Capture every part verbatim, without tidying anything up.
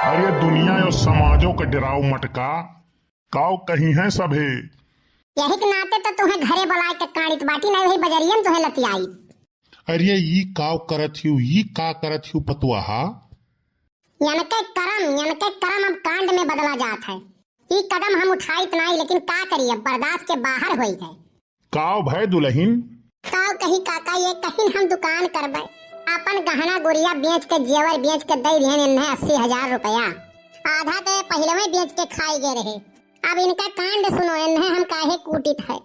अरे दुनिया और समाजों के डराओ मटका, काव कही हैं सभे। यही के नाते तो तुहें घरे बुलाए के काढ़ित बाटी, नहीं वही बजरियन तुहें लतियाई। अरे ई काव करत हिउ, ई का करत हिउ पतुआहा? यनके करम, यनके करम अब कांड में बदला जात है। ई कदम हम उठाइत नाई, लेकिन का करी, अब बर्दाश्त के बाहर होई है। काव भय दुलहिन? काव कही काका, ये कहीं हम दुकान करबे। अपन गहना गुरिया बेच के, जेवर बेच के दे दिहन इन्हें अस्सी हजार रुपया। आधा तो ये पहिले में बेच के खाई गए रहे। अब इनका कांड सुनो, इन्हें हम काहे कूटित है।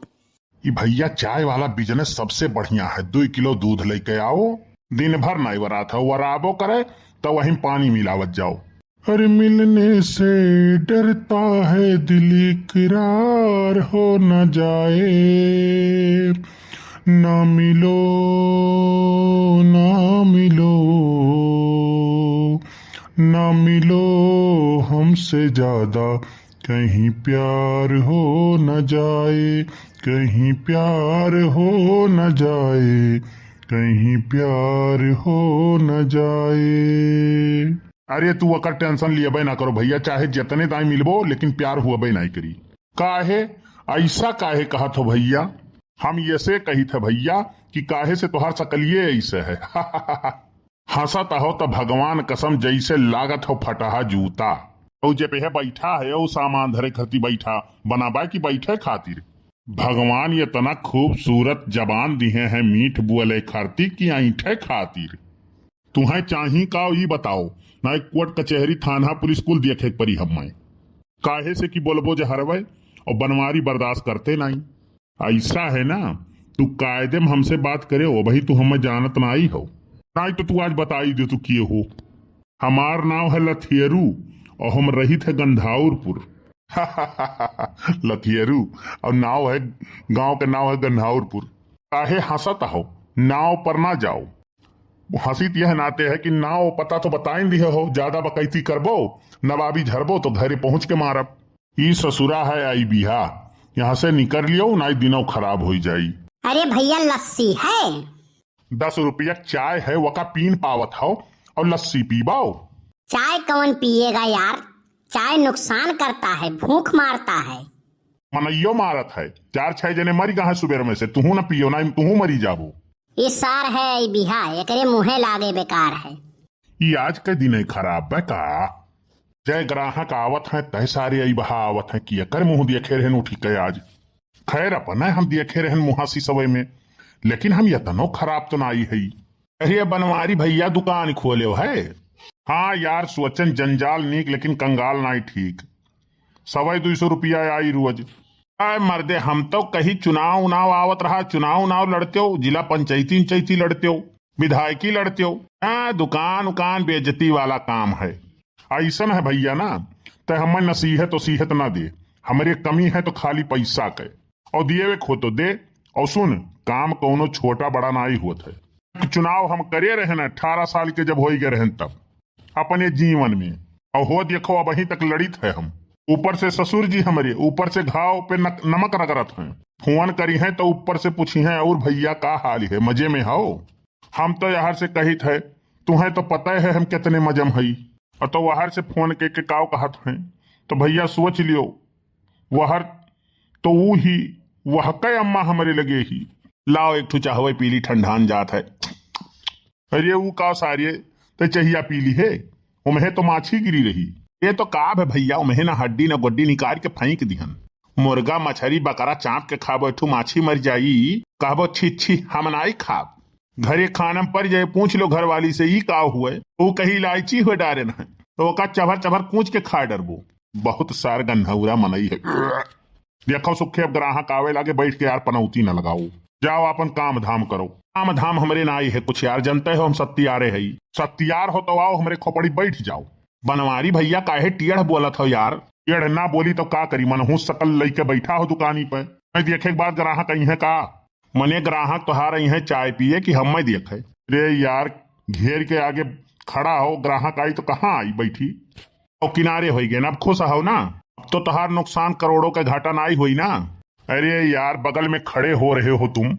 ई भैया चाय वाला बिजनेस सबसे बढ़िया है। दुई किलो दूध लेके आओ, दिन भर नाई वरात है, वराबो करे तो वहीं पानी मिलावत जाओ। अरे मिलने से डरता है दिल, इकरार हो न जाए। ना मिलो, ना मिलो, ना मिलो हमसे ज्यादा, कहीं प्यार हो न जाए, कहीं प्यार हो न जाए, कहीं प्यार हो न जाए। अरे तू ओकर टेंशन लियबे ना करो भैया, चाहे जितने दाई मिलबो लेकिन प्यार हुअबे नाई करी। काहे? ऐसा काहे कहत हो भैया? हम ऐसे कहित है भैया कि काहे से तोहार सकलिए ऐसे है। हंसत हो त भगवान कसम जैसे लागत हो फटहा जूता। और जे पे है बैठा है, वो सामान धरे खरती बैठा, बनाबा कि बैठे खातिर। भगवान इतना खूबसूरत जबान दिहे हैं मीठ बोले खरती कि ऐंठे खातिर। तुहें चाही का, ई बताओ, ना कोर्ट कचहरी थाना पुलिस कुल देखे के परी हमें। काहे से कि बोलबो जहरवे और बनवारी बर्दाश्त करते नाई। ऐसा है ना, तू कायदे में हमसे बात करे हो, अबही तू हमें जानत नाई हो। नाई तो तू आज बताई दे तू किए हो। हमार नाव है लथियरू और हम रहित है गंधाउरपुर। लथियरू और नाव है, गांव के नाव है गंधाउरपुर। काहे हंसत हो? नाव पर ना जाओ। हंसी त यह नाते है कि नाव पता तो बताइन दिहे हो, ज्यादा बकैती करबो, नवाबी झरबो तो घरे पहुंच के मारब। ई ससुरा है आई बिहा, यहाँ से निकर लियो, नाई दिनों खराब होई जाई। अरे भैया लस्सी है? दस रुपया चाय है, वका पीन पावत हो और लस्सी पीबाओ? चाय कौन पिएगा यार, चाय नुकसान करता है, भूख मारता है। मनइयो मारत है, चार छह जने मरी गा है सुबेर में से, तुहू न पियो ना तुहू मरी जाबो। ई सार है ई बिहा, एकरे मुँहे लागे बेकार है। ई आज के दिने खराब बा का? जय ग्राहक आवत हैं, तय सारे आई बहा आवत हैं कि एकर मुँह देखे रहन उठी के आज। खैर, अपने हम देखे रहन मुँहा सिसवे में, लेकिन हम यतनो खराब तो ना आई है। अरे बनवारी भैया दुकान खोले है? हाँ यार, सोचन जंजाल नीक, लेकिन कंगाल नाई ठीक। सवाई दुई सौ रुपया आई रोज। आय मर्दे, हम तो कही चुनाव उनाव आवत रहा, चुनाव उनाव लड़ते हो, जिला पंचायती उंचायती लड़ते हो, विधायकी लड़ते हो। हाँ, दुकान उकान बेइज्जती वाला काम है। ऐसन है भैया ना, तय हमें नसीहत वसीहत ना दे, हमरे कमी है तो खाली पैसा के, और दिए वे खो तो दे। और सुन, काम कौनो छोटा बड़ा नाई होत है। चुनाव हम करे रहन अठारह साल के जब होई गए रहन तब, अपने जीवन में, और हो देखो अबहीं तक लड़ित है हम। ऊपर से ससुर जी हमरे ऊपर से घाव पे नक-, नमक रगड़त हैं। फोन करी हैं तो ऊपर से पूछी हैं, "और भैया का हाल है, मजे में हो?" हम तो यहर से कहित है, "तुहें तो पता है हम कितने मजम हई।" और तो वहर से फोन के, के काव कहत हैं, तो भैया सोच लियो, वहर तो ऊ ही, वह कै अम्मा हमरे लगे ही। लाओ एक ठो चाहवे पीली, ठंडान जात है। अरे ऊ का सारे, ते चहिया पीली है, ओम्हे तो माछी गिरी रही। ये तो काब है भैया, ओम्हे ना हड्डी ना गोड्डी निकाल के फेंक दिहन। मुर्गा मछरी बकरा चाप के खाबो, एक ठो माछी मर जाई, कहबो छी छी हम नाई खाब। घरे खाना पर जाए पूछ लो घरवाली से ई का हुए, वो कही इलायची हुए डारे न है, तो ओका चभर चभर कूच के खा डरबो। बहुत सार गन्हौरा मनई है। देखो सुखे, अब ग्राहक आवे लागे, बैठ के यार पनौती न लगाओ, जाओ अपन काम धाम करो। काम धाम हमरे ना आई है कुछ यार, जनते हो हम सत्तियारे हई। सत्तियार हो तो आओ हमरे खोपड़ी बैठ जाओ। बनवारी भैया काहे टेढ़ बोलत हो यार? टेढ़ ना बोली तो का करी, मनहूस सकल लइके बैठा हो दुकानी पे। मैं देखे के बाद ग्राहक आई है का? मने ग्राहक तोहार आई है चाय पिए कि हमें देखे? रे यार, घेर के आगे खड़ा हो, ग्राहक आई तो कहाँ आई बैठी? और किनारे होई गए ना, अब खुश हो ना? अब तो तोहार नुकसान करोड़ों के घाटा ना आई होई ना? अरे यार, बगल में खड़े हो रहे हो तुम,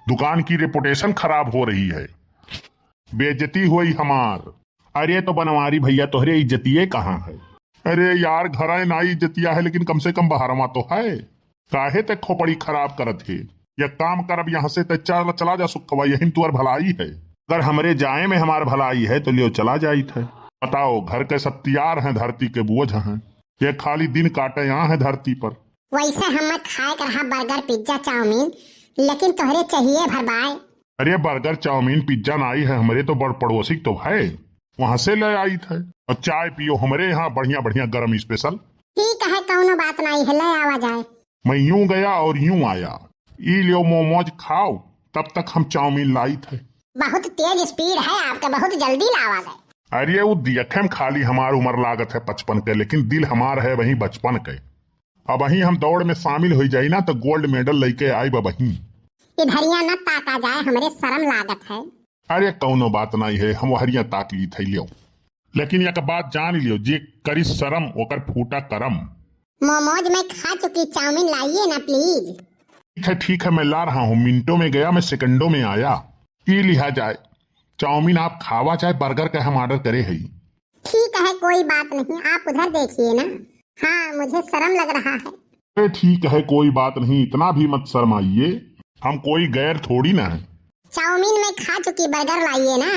दुकान की रेपुटेशन खराब हो रही है, बेइज्जती हुई हमार। अरे तो बनवारी भइया, तोहरे इज्जतिये कहाँ है? अरे यार, घरे नाई इज्जतिया है, लेकिन कम से कम बहरवा तो है। काहे ते खोपड़ी खराब करत हे? एक काम कर, अब यहाँ से ते चल, चला जा सुखवा, यही में तुअर भलाई है। अगर हमरे जाए में हमार भलाई है तो लियो चला जाइत है। बताओ, घर के सब तियार हैं, धरती के बोझ हैं, ये खाली दिन काटे यहाँ है धरती पर। वैसे हमें खाए के रहा बर्गर, पिज्जा, चाउमीन, लेकिन तोहरे चाहिए भर बाय। अरे बर्गर, चाउमीन, पिज्जा नाई है, हमरे तो बड़ पड़ोसी तो है, वहाँ से ले आइत है। और चाय पियो हमरे यहाँ बढ़िया बढ़िया गरम स्पेशल। ठीक है, कौनो बात नाई है, ले आवा जाए। मैं यूं गया और यूं आया। ई लियो मोमोज खाओ, तब तक हम चाउमीन लाइत है। बहुत तेज स्पीड है आपके, बहुत जल्दी लावा गए। अरे वो देखे में खाली हमार उम्र लागत है पचपन के, लेकिन दिल हमार है वही बचपन के। अब वही हम दौड़ में शामिल हो जाई ना तो गोल्ड मेडल लेके आइब वही। इधरिया न ताका जाए, हमरे शर्म लागत है। अरे कौनो बात नाई है, हम वहरिया ताक ली थे लियो। लेकिन एक बात जान लियो, जे करी शर्म ओकर फूटा करम। मोमोज मैं खा चुकी, चाउमीन लाइए ना प्लीज। ठीक है, ठीक है, मैं ला रहा हूँ, मिनटों में गया, मैं सेकंडों में आया। ई लिहा जाए, चाउमीन आप खावा चाहे बर्गर का हम ऑर्डर करे हई। ठीक है, कोई बात नहीं, आप उधर देखिए ना। हाँ, मुझे शर्म लग रहा है। अरे ठीक है, कोई बात नहीं, इतना भी मत शर्माइए, हम कोई गैर थोड़ी ना है। चाउमीन मैं खा चुकी, बर्गर लाइए ना।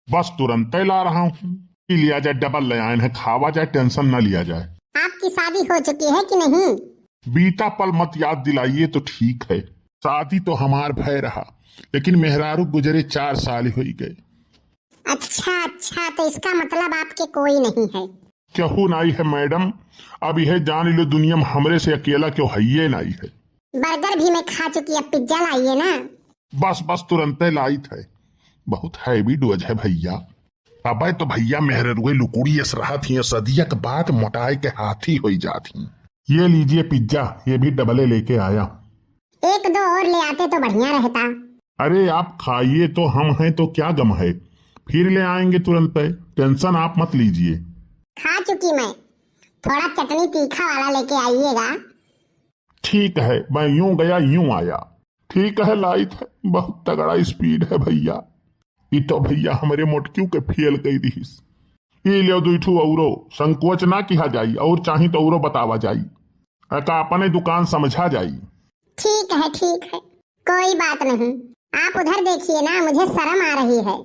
बस तुरंत ही ला रहा हूँ। ई लिया जाए, डबल ले आए हैं, खावा जाए, टेंशन ना लिया जाए। आपकी शादी हो चुकी है कि नहीं? बीता पल मत याद दिलाइए तो ठीक है। शादी तो हमार भय रहा, लेकिन मेहरारू गुजरे चार साल हो गए। अच्छा, अच्छा, तो इसका मतलब आपके कोई नहीं है? केहू नाई है मैडम, अब यह जान लो दुनिया में हमरे से अकेला केहू हइये नाई है। बर्गर भी मैं खा चुकी, अब पिज्जा लाइए ना। बस, बस, तुरंते लाइत है। बहुत हैवी डोज है भइया। अबे तो भइया मेहररुए लुकुड़ी अस रहत ही, सदिया के बाद मोटाए के हाथी होई जात ही। ये लीजिए पिज्जा, ये भी डबले लेके आया। एक दो और ले आते तो बढ़िया रहता। अरे आप खाइए तो, हम हैं तो क्या गम है, फिर ले आएंगे तुरंत, टेंशन आप मत लीजिए। खा चुकी मैं, थोड़ा चटनी तीखा वाला लेके आइएगा। ठीक है, मैं यूं गया यूं आया। ठीक है लाइत है, बहुत तगड़ा स्पीड है भइया। ई तो भइया हमरे मोटकियों के फेल कई दिहिस। ई लेव दुई ठू औरो, संकोच ना किहा जाई, और चाही तो औरो बतावा जाई। एका अपने दुकान समझा जाई। ठीक है, ठीक है, कोई बात नहीं, आप उधर देखिए ना, मुझे शर्म आ रही है।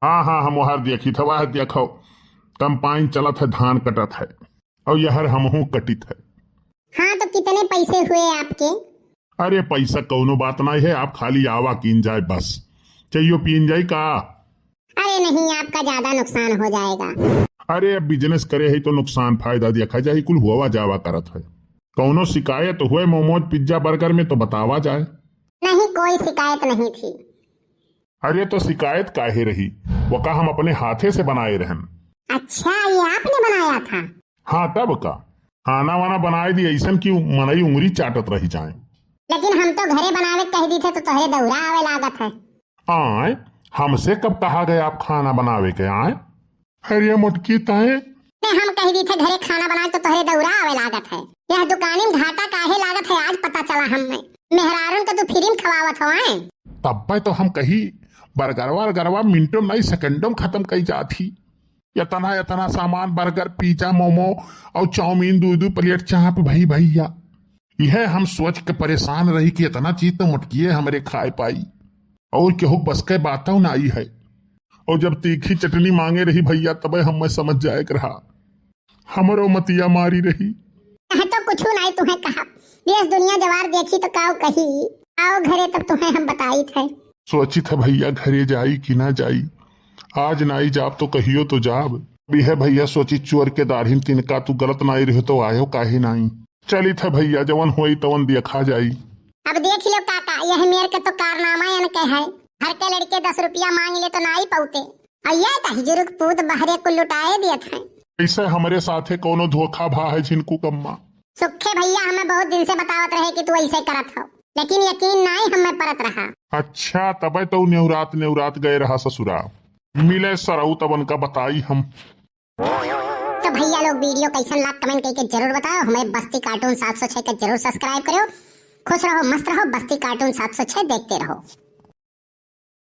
हाँ, हाँ, हम वहर देखी थे, वह देखो, कंपाइन चलत है, धान कटत है, और यहर हमहू कटित है। हाँ, तो कितने पैसे हुए आपके? अरे, पैसा कौनो बात नहीं है, आप खाली आवा कीन जाए बस। चाहियो पीन जाई का? अरे नहीं, आपका ज्यादा नुकसान हो जाएगा। अरे, अब बिजनेस करे है तो नुकसान फायदा देखा जाए, कुल हुआ जावा करत है। कौनो शिकायत हुए मोमोज, पिज्जा, बर्गर में तो बतावा जाए। नहीं, कोई शिकायत नहीं थी। अरे, तो शिकायत काहे रही, वो का हम अपने हाथे से बनाए रहन। अच्छा, ये आपने बनाया था? हाँ, तब का। खाना वाना बनाए दी ऐसन कि मनई उंगली चाटत रही जाए। लेकिन हम तो घरे बनावे के कह दी थे तो तोहरे दौरा आवे लागत है। आए, हमसे कब कहा गया आप खाना बनावे के? आए, अरे मोटकी ताए। ने हम कह दी थे घरे खाना बनाए तो तोहरे दौरा आवे लागत है। यह दुकानी में घाटा काहे लागत है आज पता चला हमें। मेहरारून के तू फ्री में खवावत हो आए। तब्बे तो हम कही बर्गर वर्गरवा मिनटों नहीं सेकंडों में खत्म कई जात ही। इतना, इतना सामान, बर्गर, पिज्जा, मोमो और चाउमीन, दू, दू प्लेट चाप, भाई भैया। यह हम सोच के परेशान रही कि इतना चीज तो मोटकिए हमरे खाए पाई और केहू बस के बातों ना आई है। और जब तीखी चटनी मांगे रही भैया, तबे हम मैं समझ जाए के रहा, हमरो मतिया मारी रही। कहे तो कुछ नहीं तुम्हें कहा, देश दुनिया जवार देखी तो काऊ कही। आओ घरे तब तुम्हें हम बताई थे। सोचित है भैया घरे जाई कि ना जाई, आज नाई जाब तो कहियो तो जाब। अब यह भैया सोची चोर के दाढ़ी में तिनका तू गलत नाई रहो तो आयो काहे नाई। चलित है भैया जवन होई तवन देखा जाई। अब देख लो काका, यह मेर के तो कारनामा यन के है। घर के लड़के दस रुपया मांग ले तो नाई पौते, और ये तहजुरुक पूत बहरे को लुटाए दियत है। ऐसे हमरे साथे कोनो धोखा भा है झिनकू कम्मा। सुखे भैया हमें बहुत दिन से बतावत रहे कि तू ऐसे करत हो, लेकिन यकीन नाई हमें परत रहा। अच्छा, तबे तो नेउरात नेउरात गए रहा ससुरा। मिले सरऊ तब उनका बताई हम। तो भैया लोग वीडियो कैसन लाग कमेंट करके जरूर बताओ। हमारे बस्ती कार्टून सात सौ छह का जरूर सब्सक्राइब करो। खुश रहो, मस्त रहो, बस्ती कार्टून सात सौ छह देखते रहो।